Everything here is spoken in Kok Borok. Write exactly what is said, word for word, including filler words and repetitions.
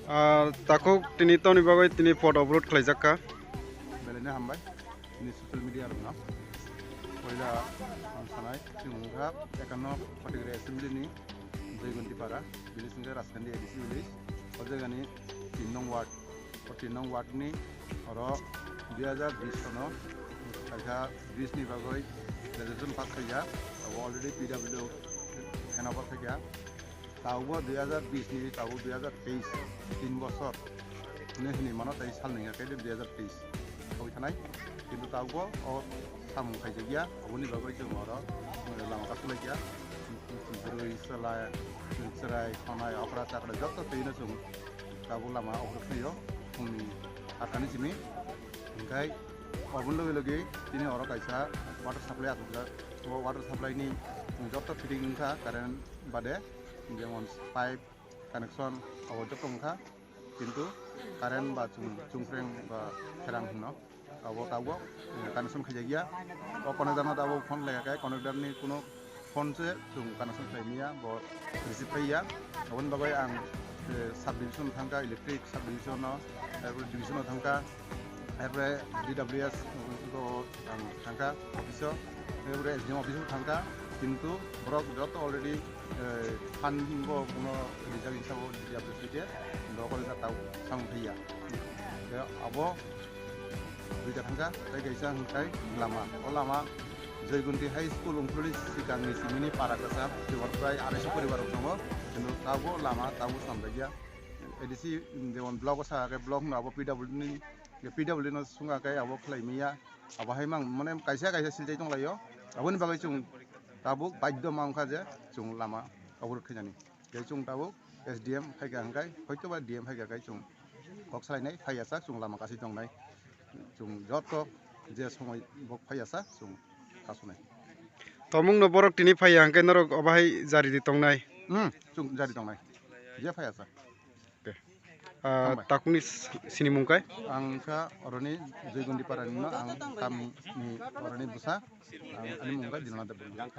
Ah, takhuk tini toni bagwi tini pot obrot khlaijak kha. Belai no hambai, tini social media rokno. Poila ang sanai, chwng wngkha ekanno Khotigra assembly ni Joyguntipara village, wngkha Raskandi A D C village. O jagani tin nong ward, o tin nong ward ni oro dui hajar bish sono kaisa bridge ni bagwi resolution pass khaijak, abo already P W hand over khaijak. Tabukbo dui hajar bish ni, tabuk dui hajar teis, tin bosor hwnwi hwnwi mano, tei sal nungya khe dui hajar teis sogwi thanai. Kintu tabukbo o samung khaijakya, aboni bagwi chwng oro lama kasu laikya. Bwrwi, chwla, chwrai, sonai, okra, chakra joto twino chwng tabuk lama obwrwk khlaio phungni athani simi. Hwnkhe oboni logi logi tini oro kaisa water supply achukjak. O water supply ni joto fitting wngkha current bade, jemon pipe connection abo joto wngkha, kintu current ba chung-, chungkreng ba pherang hwno abo tabuk connection khaijakya. O connection no tabuk phone laikha khe, connection ni kuno phone se chwng connection khlai manya, bo receive khaiya. Aboni bagwi ang, eh, sub division thangkha, electric sub division no, arpore division no thangkha, arpore D W S go ang thangkha office o, arpore S D M office o thangkha, kintu borok joto already, eh, phan bo kuno rijak hisabo D W S ke, borok o rijak tau samung thaiya. Abo duita thangkha, tei kaisa hwnkhe lama. O lama Joygunti High School ungkulni sikangni simini para kwcham, jemon prai arai so poribar rok tongo, kintu tabuk lama tabuk swnamjakya. A D C jemon block o sa khe block no abo P W D ni, P W D no swngya khe abo khlai manya. Abo hai mang mane kaisa kaisa silchai tonglaio. Aboni bagwi chwng tabuk baidho ma wngkha je chwng lama obwrwt khainani. Tei chwng tabuk S D M phaikha hwnkhe, hoito ba D M phaikha khe chwng kok salainai, phaiya sak chwng lama kasi tongnai. Chwng joto je somoi bo phaiya sak chwng kasunai. Tomungno borok tini phaiya hwnkhe norok obo hai jari di tongnai? Hmm, chwng jari tongnai. Je phaiya sak. De. Ah, hambai. Takungni s-, sinimung kai? Ang kha oroni Joygundi Parani no, ang tamni oroni bwsa, ang ani mung kha Dinanath Debbarma.